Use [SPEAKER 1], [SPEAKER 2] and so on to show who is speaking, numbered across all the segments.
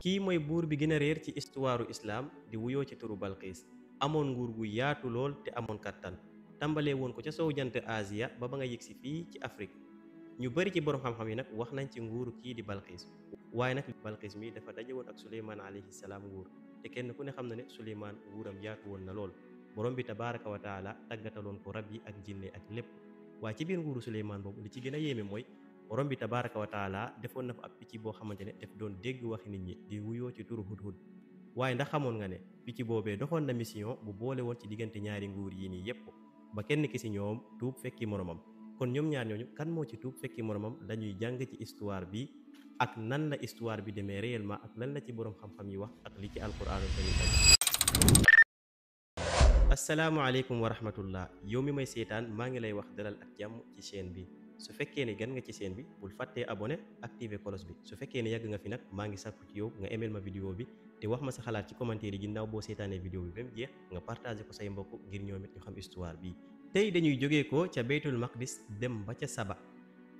[SPEAKER 1] kii mooy buur bi gën a réer ci istuwaaru islaam di wuyoo ci turu Balqiis amoon nguur gu yaatu lool te amoon kattan tàmbalee woon ko ca sowu jant Aasiya ba nga yegsi fii ci Afrique ñu bari ci borom xam-xam yi nag wax nañ ci nguuru kii di Balqiis waaye nag Balqiis mi dafa daje woon ak Suleymaan alayhi salaam nguur te kenn ku ne xam na ne Suleymaan nguuram yaatu woon na lool borom bi tabaaraka wa taala tàggataloon ko rab yi ak jinne ak lépp waaye ci biir nguuru Suleymaan boobu li ci gën a yéeme mooy borom bi tabaaraka wa taala defoon na fa ab picc boo xamante ne daf doon dégg waxi nit ñi di wuyoo ci turu hudhud waaye ndax xamoon nga ne picc boobee doxoon na mission bu boole woon ci diggante ñaari nguur yi nii yépp ba kenn ki ci ñoom tuub fekki moromam kon ñoom ñaar ñooñu kan moo ci tuub fekki moromam lañuy jàng ci histoire bi ak nan la histoire bi demee réellement ak lan la ci borom xam-xam yi wax ak li ci alquraanul karim asalaamaaleykum wa rahmatullah yow mi may seetaan maa ngi lay wax dalal ak jàmm ci chaîne bi su fekkee ne gan nga ci chaîne bi bul fàttee abonné activer cloche bi su fekkee ne yàgg nga fi nag maa ngi sàkku ci yow nga aimé ma vidéo bi te wax ma sa xalaat ci commentaire yi ginnaaw boo seetaanee vidéo bi ba mu jeex nga partagé ko say mbokk ngir ñoom it ñu xam histoire bi tey dañuy jógee ko ca Baytul Maqdis dem ba ca Saba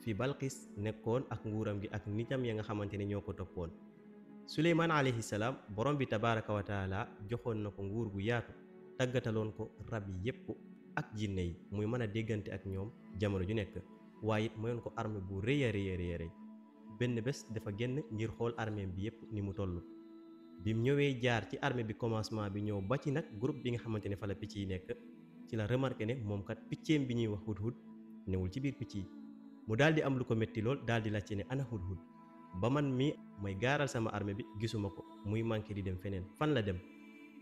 [SPEAKER 1] fi Balqis nekkoon ak nguuram gi ak nitam ya nga xamante ne ñoo ko toppoon Suleymaan alayhi salaam borom bi tabaaraka wa taala joxoon na ko nguur gu yaatu tàggataloon ko rab yi yépp ak jinne yi muy mën a déggante ak ñoom jamono ju nekk waaye it mayoon ko armée bu rëy a rëy benn bés dafa génn ngir xool armée bi yépp ni mu toll bi mu ñëwee jaar ci armée bi commencement bi ñëw ba ci nag groupe bi nga xamante ne fa la picc yi nekk ci la remarqué ne moom kat picceem bi ñuy wax hudhud newul ci biir picc yi mu daal di am lu ko métti lool daal di laajte ne ana hudhud ba man mi may gaaral sama armée bi gisuma ko muy manqué di dem feneen fan la dem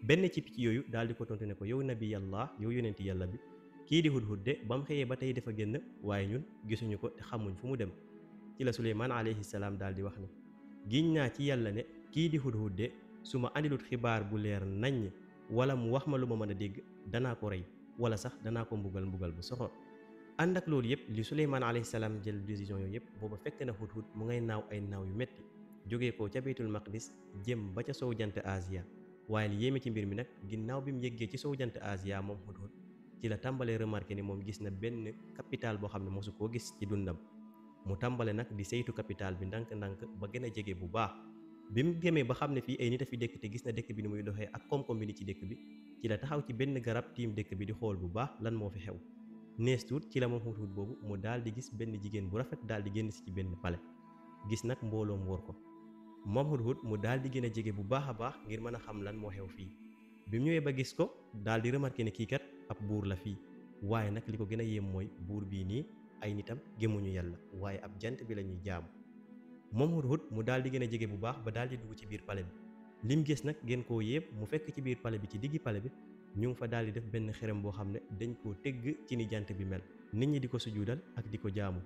[SPEAKER 1] benn ci picc yooyu daal di ko tontu ne ko yow nabiyallah yow yonenti yàlla bi kii di hudhud de ba mu xëyee ba tey dafa génn waaye ñun gisuñu ko te xamuñ fu mu dem ci la Suleymaan alayhi salaam daal di wax ne giñ naa ci yàlla ne kii di hudhud de su ma andilut xibaar bu leer naññ wala mu wax ma lu ma mën a dégg danaa ko rey wala sax danaa ko mbugal bu soxor ànd ak loolu yëpp li Suleymaan alayhi salaam jël décision yooyu yëpp booba fekk na hudhud mu ngay naaw ay naaw yu métti jógee ko ca Baytul Maqdis jëm ba ca sow jant Aasiya waaye li yéeme ci mbir mi nag ginnaaw bi mu yëggee ci sow jant Aasiya moom hudhud ci la tàmbalee remarqué ni moom gis na benn capital boo xam ne mosu koo gis ci dundam mu tàmbale nag di saytu capital bi ndànk-ndànk ba gën a jege bu baax bi mu demee ba xam ne fii ay nit a fi dëkk te gis na dëkk bi ni muy doxee ak koom-koom bi ni ci dëkk bi ci la taxaw ci benn garab tiim dëkk bi di xool bu baax lan moo fi xew nees tuut ci la moom hudhud boobu mu daal di gis benn jigéen bu rafet daal di génn si ci benn pale gis nag mbooloom wóor ko moom hudhud mu daal di gën a jege bu baax a baax ngir mën a xam lan moo xew fii bi mu ñëwee ba gis ko daal di remarqué ne kii kat ab buur la fii waaye nag li ko gën a yéem mooy buur bii nii ay nitam gëmuñu yàlla waaye ab jant bi la ñuy jaamu moom hudhud mu daal di gën a jege bu baax ba daal di dugg ci biir pale bi lim gis nag gën koo yéem mu fekk ci biir pale bi ci diggi pale bi ñu ngi fa daal di def benn xerem boo xam ne dañ koo tëgg ci ni jant bi mel nit ñi di ko sujuudal ak di ko jaamu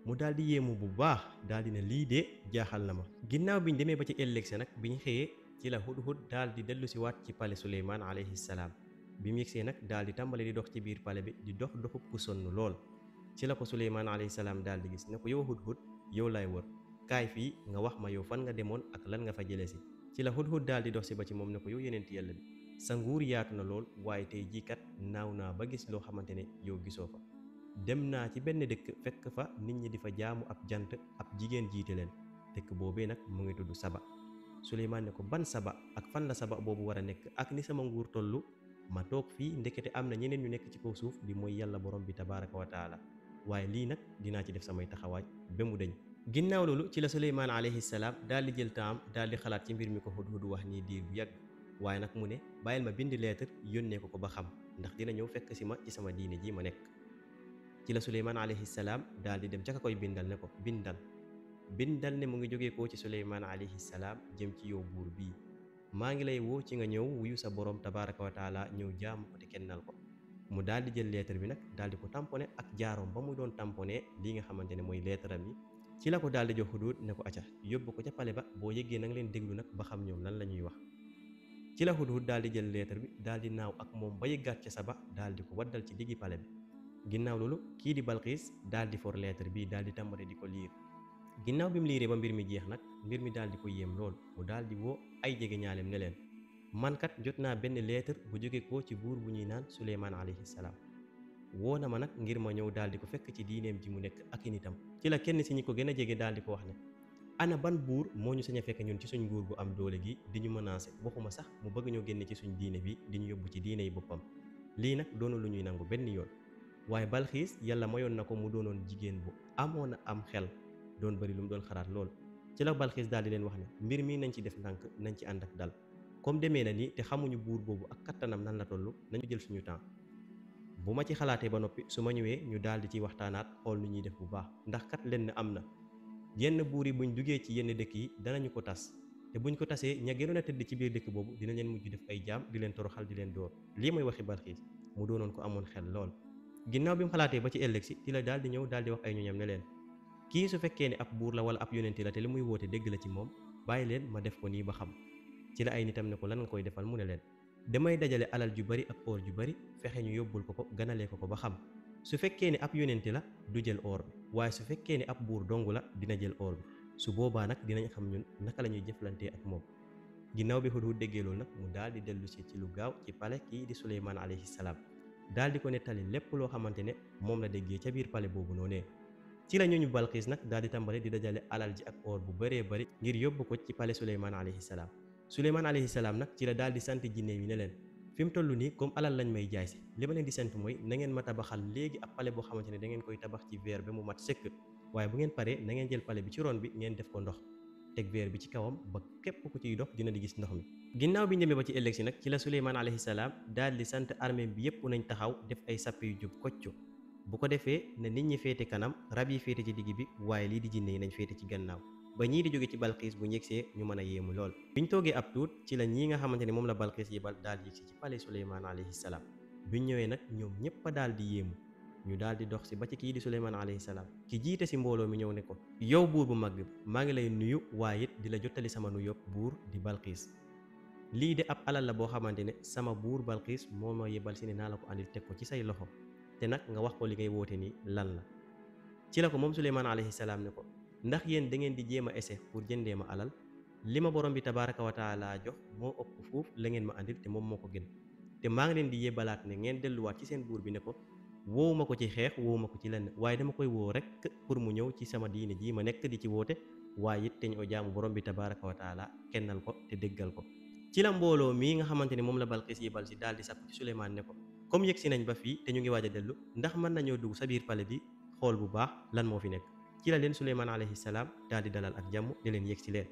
[SPEAKER 1] mu daal di yéemu bu baax daal di ne lii de jaaxal na ma ginnaaw biñ demee ba ci ëllëg sa nag biñ xëyee ci la hudhud daal di dellu si waat ci pale Suleymaan alayhi salaam bi mu yegsee nag daal di tàmbale di dox ci biir pale bi di dox doxub ku sonn lool ci la ko Suleymaan alayhi salaam daal di gis ne ko yow hudhud yow lay wër kaay fii nga wax ma yow fan nga demoon ak lan nga fa jëlee si ci la hudhud daal di dox si ba ci moom ne ko yow yonent yàlla bi sa nguur yaatu na lool waaye tey jii kat naaw naa ba gis loo xamante ne yow gisoo fa dem naa ci benn dëkk fekk fa nit ñi di fa jaamu ab jant ab jigéen jiite leen dëkk boobee nag mu ngi tudd Saba Suleymaan ne ko ban Saba ak fan la Saba boobu war a nekk ak ni sama nguur tollu ma toog fii ndekete am na ñeneen ñu nekk ci kaw suuf di mooy yàlla borom bi tabaaraka wa taala waaye lii nag dinaa ci def samay taxawaay ba mu deñ ginnaaw loolu ci la Suleymaan alayhi salaam daal di jël temps daal di xalaat ci mbir mi ko hudhud wax nii diir bu yàgg waaye nag mu ne bàyyil ma bind lettre yónnee ko ba xam ndax dina ñëw fekk si ma ci sama diine ji ma nekk ci la Suleymaan alayhi salaam daal di dem ca ka koy bindal ne ko bindal ne mu ngi jógee koo ci Suleymaan alayhi salaam jëm ci yow buur bii maa ngi lay woo ci nga ñëw wuyu sa borom tabaaraka wa taala ñëw jaamu ko te kennal ko mu daal di jël lettre bi nag daal di ko tamponné ak jaaroom ba mu doon tamponné lii nga xamante ne mooy lettre am yi ci la ko daal di jox hudhud ne ko acca yóbbu ko ca pale ba boo yëggee na nga leen déglu nag ba xam ñoom lan la ñuy wax ci la hudhud daal di jël lettre bi daal di naaw ak moom ba yëggaat ca Saba daal di ko waddal ci diggi pale bi ginnaaw loolu kii di Balqiis daal di for lettre bi daal di tàmbale di ko liir ginnaaw bi mu liiree ba mbir mi jeex nag mbir mi daal di ko yéem lool mu daal di woo ay jege ñaaleem ne leen man kat jot naa benn lettre bu jóge ko ci buur bu ñuy naan Suleymaan alayhi salaam woo na ma nag ngir ma ñëw daal di ko fekk ci diineem ji mu nekk ak i nitam ci la kenn si ñi ko gën a jege daal di ko wax ne ana ban buur moo ñu sañ a fekk ñun ci suñ nguur gu am doole gi di ñu menacer waxuma sax mu bëgg ñoo génne ci suñ diine bi di ñu yóbbu ci diine yi boppam lii nag doonu lu ñuy nangu benn yoon waaye Balxiis yàlla mayoon na ko mu doonoon jigéen bu amoon a am xel doon bari lu mu doon xalaat lool ci la Balxiis daal di leen wax ne mbir mi nañ ci def ndànk nañ ci ànd ak dal comme demee na ni te xamuñu buur boobu ak kattanam nan la toll nañu jël suñu temps bu ma ci xalaatee ba noppi su ma ñëwee ñu daal di ci waxtaanaat xool nu ñuy def bu baax ndax kat lenn am na yenn buur yi buñ duggee ci yenn dëkk yi danañu ko tas te buñ ko tasee ña gënoon a tëdd ci biir dëkk boobu dina leen mujj def ay jaam di leen toroxal di leen door lii mooy waxi Balxiis mu doonoon ko amoon xel lool ginnaaw bi mu xalaatee ba ci ëllëg si ci la daal di ñëw daal di wax ay ñoñam ne leen kii su fekkee ne ab buur la wala ab yonenti la te li muy woote dégg la ci moom bàyyi leen ma def ko nii ba xam ci la ay nitam ne ko lan nga koy defal mu ne leen damay dajale alal ju bari ak or ju bari fexe ñu yóbbul ko ganalee ko ba xam su fekkee ne ab yonenti la du jël or bi waaye su fekkee ne ab buur dong la dina jël or bi su boobaa nag dinañ xam ñun naka la ñuy jëflantee ak moom ginnaaw bi Hudhud déggee loolu nag mu daal di dellu si ci lu gaaw ci pale kii di Suleymaan alayhi salaam daal di ko nettali lépp loo xamante ne moom la déggee ca biir pale boobu noonee ci la ñooñu Balxiis nag daal di tàmbale di dajale alal ji ak or bu bëree bëri ngir yóbbu ko ci pale Suleymaan alayhi salaam Suleymaan alayhi salaam nag ci la daal di sant jinne yi ne leen fi mu toll nii comme alal lañ may jaay si li ma leen di sant mooy na ngeen ma tabaxal léegi ab pale boo xamante ne da ngeen koy tabax ci verre ba mu mat sëkk waaye bu ngeen paree na ngeen jël pale bi ci ron bi ngeen def ko ndox teg verre bi ci kawam ba képp ku ciy dox dina di gis ndox mi ginnaaw bi ñu demee ba ci ëllëg si nag ci la Suleymaan alayhi salaam daal di sant armée bi yépp nañ taxaw def ay sapp yu jub kocc bu ko defee ne nit ñi féete kanam rab yi féete ci digg bi waaye lii di jinne yi nañ féete ci gannaaw ba ñii di jóge ci Balxiis bu njëgsee ñu mën a yéemu lool biñ toogee ab tuut ci la ñii nga xamante ne moom la Balxiis yebal daal di yëgsi ci palais Suleymaan alayhi salaam biñ ñëwee nag ñoom ñépp a daal di yéemu ñu daal di dox si ba ci kii di Suleymaan alayhi salaam ki jiite si mbooloo mi ñëw ne ko yow buur bu mag bi maa ngi lay nuyu waaye it di la jottali sama nuyoo buur di Balxiis lii de ab alal la boo xamante ne sama buur Balxiis moo ma yebal si ne naa la ko andil teg ko ci say loxo te nag nga wax ko li ngay woote nii lan la ci la ko moom Suleymaan alayhi salaam ne ko ndax yéen da ngeen di jéem a ese pour jëndee ma alal li ma borom bi tabaaraka wa taala jox moo ëpp fuuf la ngeen ma andil te moom moo ko gën te maa ngi leen di yebalaat ne ngeen delluwaat ci seen buur bi ne ko woowu ma ko ci xeex woowu ma ko ci lenn waaye dama koy woo rek pour mu ñëw ci sama diine ji ma nekk di ci woote waaye it te ñoo jaamu borom bi tabaaraka wa taala kennal ko te déggal ko ci la mbooloo mii nga xamante ne moom la Balxiis yebal si daal di sàkku ci Suleymaan ne ko comme yegg si nañ ba fii te ñu ngi waaj a dellu ndax mën nañoo dugg sa biir pale bi xool bu baax lan moo fi nekk ci la leen Suleymaan alayhi salaam daal di dalal ak jàmm di leen yegg si leen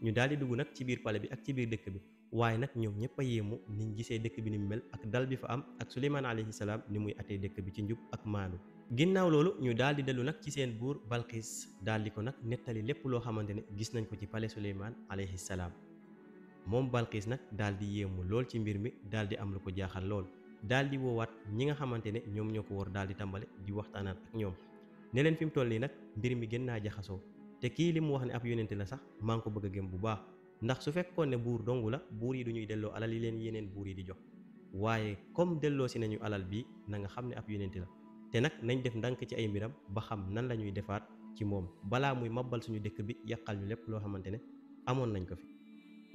[SPEAKER 1] ñu daal di dugg nag ci biir pale bi ak ci biir dëkk bi waaye nag ñoom ñëpp a yéemu niñ gisee dëkk bi ni mu mel ak dal bi fa am ak Suleymaan alayhi salaam ni muy atee dëkk bi ci njub ak maandu ginnaaw loolu ñu daal di dellu nag ci seen buur Balxiis daal di ko nag nettali lépp loo xamante ne gis nañ ko ci pale Suleymaan alayhi salaam moom Balxiis nag daal di yéemu lool ci mbir mi daal di am lu ko jaaxal lool daal di woowaat ñi nga xamante ne ñoom ñoo ko war daal di tàmbale di waxtaanaat ak ñoom ne leen fi mu toll nii nag mbir mi gën naa jaxasoo te kii li mu wax ne ab yonente la sax maa ngi ko bëgg a gëm bu baax ndax su fekkoon ne buur dongu la buur yi du ñuy delloo alal yi leen yeneen buur yi di jox waaye comme delloo si nañu alal bi na nga xam ne ab yonente la te nag nañ def ndànk ci ay mbiram ba xam nan la ñuy defaat ci moom balaa muy mabbal suñu dëkk bi yàqal ñu lépp loo xamante ne amoon nañ ko fi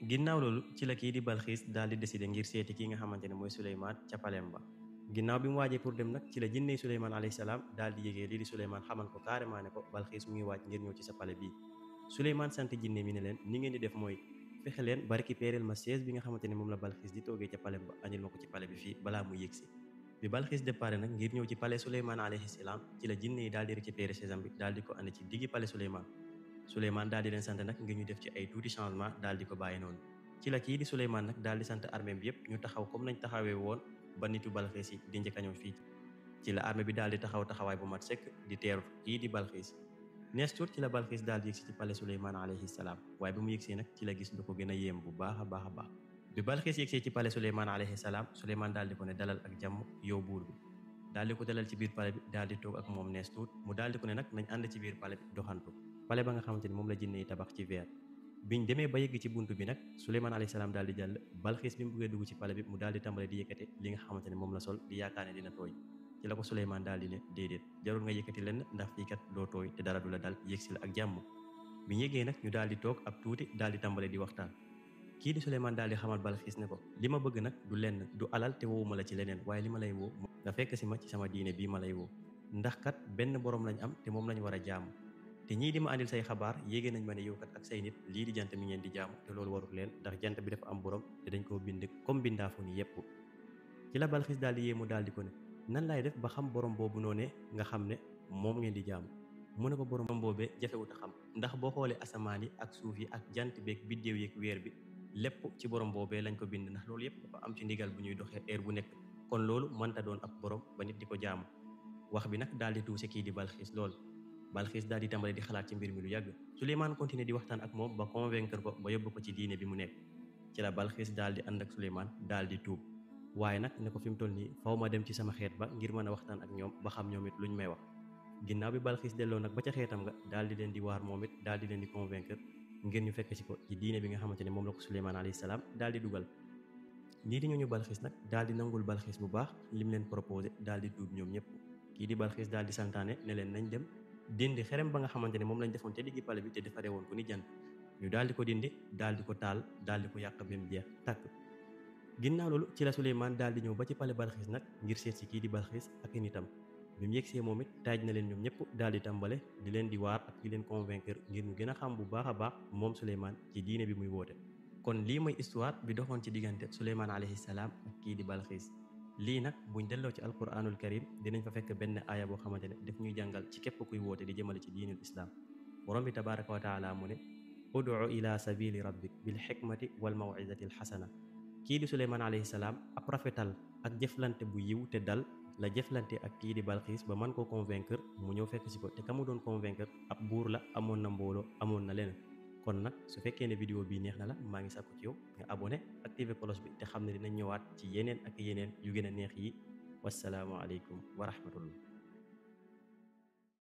[SPEAKER 1] ginnaaw loolu ci la kii di Balxiis daal di décider ngir seeti kii nga xamante ne mooy Suleymaan ca paleem ba ginnaaw bi mu waajee pour dem nag ci la jinney Suleymaan alayhi salaam daal di yégee lii di Suleymaan xamal ko carrément ne ko Balxiis mu ngi waaj ngir ñëw ci sa pale bii Suleymaan sant jinne mi ne leen ni ngeen di def mooy fexe leen ba récupérer ma chaise bi nga xamante ne moom la Balxiis di toogee ca paleem ba andil ma ko ci pale bi fii balaa mu yëg si bi Balxiis départ nag ngir ñëw ci pale Suleymaan alayhi salaam ci la jinne yi daal di récupérer chaise am bi daal di ko andi ci diggi pale Suleymaan daal di leen sant nag ngir ñu def ci ay tuuti changement daal di ko bàyyi noonu ci la kii di Suleymaan nag daal di sant armée bi yëpp ñu taxaw comme nañ taxawee woon ba nitu Balxiis yi di njëkk a ñëw fii ci la armée bi daal di taxaw taxawaay bu mat sëkk di teeru kii di Balxiis nees tuut ci la Balxiis daal di yëgsi ci palais Suleymaan alayhi salaam waaye bi mu yëgsee nag ci la gis lu ko gën a yéem bu baax a baax a baax bi Balxiis yëgsee ci palais Suleymaan alayhi salaam Suleymaan daal di ko ne dalal ak jàmm yow buur bi daal di ko dalal ci biir palais bi daal di toog ak moom nees tuut mu daal di ko ne nag nañ ànd ci biir palais bi doxantu palais ba nga xamante ni moom la jinne yi tabax ci verre biñ demee ba yegg ci buntu bi nag Suleymaan alayhi salaam daal di jàll Balxiis bi mu bëggee dugg ci palais bi mu daal di tàmbale di yëkkate li nga xamante ne moom la sol di yaakaar ne dina tooy ci la ko Suleymaan daal di ne déedéet jarul nga yëkkati lenn ndax fii kat doo tooy te dara du la dal yëgsi la ak jàmm bi ñu yëgee nag ñu daal di toog ab tuuti daal di tàmbale di waxtaan kii di Suleymaan daal di xamal Balxiis ne ko li ma bëgg nag du lenn du alal te woowuma la ci leneen waaye li ma lay woo nga fekk si ma ci sama diine bii ma lay woo ndax kat benn borom lañ am te moom lañ war a jaamu te ñii di ma andil say xabaar yéege nañ ma ne yow kat ak say nit lii di jant mi ngeen di jaamu te loolu warul leen ndax jant bi dafa am borom te dañ koo bind comme bindaafu ni yépp ci la Balxiis daal di yéemu daal di ko ne nan laay def ba xam borom boobu noonee nga xam ne moom ngeen di jaamu mu ne ko borom boobee jafewut a xam ndax boo xoolee asamaan yi ak suuf yi ak jant beeg biddéew yeeg weer bi lépp ci borom boobee lañ ko bind ndax loolu yépp dafa am ci ndigal bu ñuy doxee heure bu nekk kon loolu mënta doon ab borom ba nit di ko jaamu wax bi nag daal di tuuse kii di Balxiis lool Balxiis daal di tàmbale di xalaat ci mbir mi lu yàgg Suleymaan continué di waxtaan ak moom ba convaincre ko ba yóbbu ko ci diine bi mu nekk ci la Balxiis daal di ànd ak Suleymaan daal di tuub waaye nag ne ko fi mu toll nii faw ma dem ci sama xeet ba ngir mën a waxtaan ak ñoom ba xam ñoom it luñ may wax ginnaaw bi Balxiis delloo nag ba ca xeetam nga daal di leen di waar moom it daal di leen di convaincre ngir ñu fekk ci ko ci diine bi nga xamante ne moom la ko Suleymaan alayhi salaam daal di dugal lii di ñooñu Balxiis nag daal di nangul Balxiis bu baax lim leen proposé daal di tuub ñoom ñëpp kii di Balxiis daal di santaane ne leen nañ dem dindi xerem ba nga xamante ne moom lañ defoon ca diggi pale bi te defaree woon ko ni jant ñu daal di ko dindi daal di ko taal daal di ko yàq ba mu jeex tàkk ginnaaw loolu ci la Suleymaan daal di ñëw ba ci pale Balxiis nag ngir seet si kii di Balxiis ak i nitam bi mu yegsee moom it taaj na leen ñoom ñëpp daal di tàmbale di leen di waar ak di leen convaincre ngir ñu gën a xam bu baax a baax moom Suleymaan ci diine bi muy woote kon lii mooy histoire bi doxoon ci diggante Suleymaan alayhi salaam ak kii di Balxiis lii nag buñ delloo ci alquranul karim dinañ fa fekk benn aaya boo xamante ne daf ñuy jàngal ci képp kuy woote di jëmale ci diinul islaam borom bi tabaraka wa taala mu ne udu ila sabili rabbik bil xikmati wal mawizati al xasana kii di Suleymaan alayhi salaam ab rafetal ak jëflante bu yiw te dal la jëflante ak kii di Balxiis ba man koo convaincre mu ñëw fekk si ko te ka mu doon convaincre ab buur la amoon na mbooloo amoon na leneen kon nag su fekkee ne vidéo bii neex na la maa ngi sàkku ci yow nga abonné activer cloche bi te xam ne dinañ ñëwaat ci yeneen ak yeneen yu gën a neex yi wassalaamu aleykum wa rahmatullah